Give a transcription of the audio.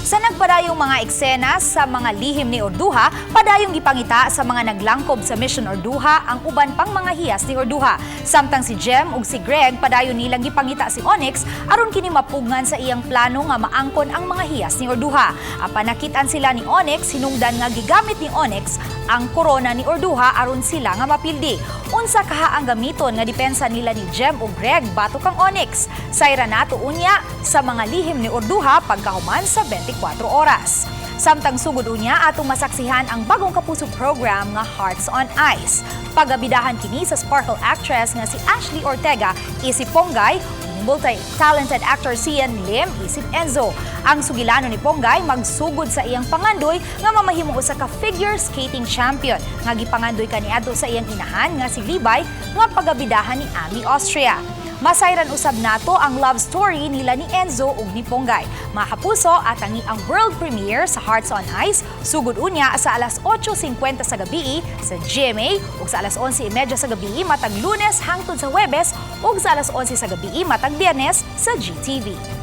Sa nagpadayong mga eksena sa Mga Lihim ni Urduja, padayong gipangita sa mga naglangkob sa Mission Urduja ang uban pang mga hiyas ni Urduja. Samtang si Jem ug si Greg, padayon nilang gipangita si Onyx aron kini mapugngan sa iyang plano nga maangkon ang mga hiyas ni Urduja. Apan nakitaan sila ni Onyx hinungdan nga gigamit ni Onyx ang korona ni Urduja aron sila nga mapildi. Unsa kaha ang gamiton nga depensa nila ni Jem ug Greg batok kang Onyx? Sayra nato unya sa Mga Lihim ni Urduja pagkahuman sa 24 Oras. Samtang sugod unya, atong masaksihan ang bagong Kapuso program nga Hearts on Ice. Pagabidahan kini sa Sparkle actress nga si Ashley Ortega isip Ponggay, multi-talented actor Xian Lim isip Enzo. Ang sugilano ni Ponggay magsugod sa iyang pangandoy nga mamahimong usa ka figure skating champion nga gipangandoy kaniadto sa iyang inahan nga si Libay nga pagabidahan ni Amy Austria. Masayran usab nato ang love story nila ni Enzo ug ni Ponggay. Mga kapuso, atangi ang world premiere sa Hearts on Ice sugod unya sa alas 8:50 sa gabi sa GMA ug sa alas 11:30 sa gabi matag Lunes hangtod sa Huwebes ug sa alas 11 sa gabi matag Biyernes sa GTV.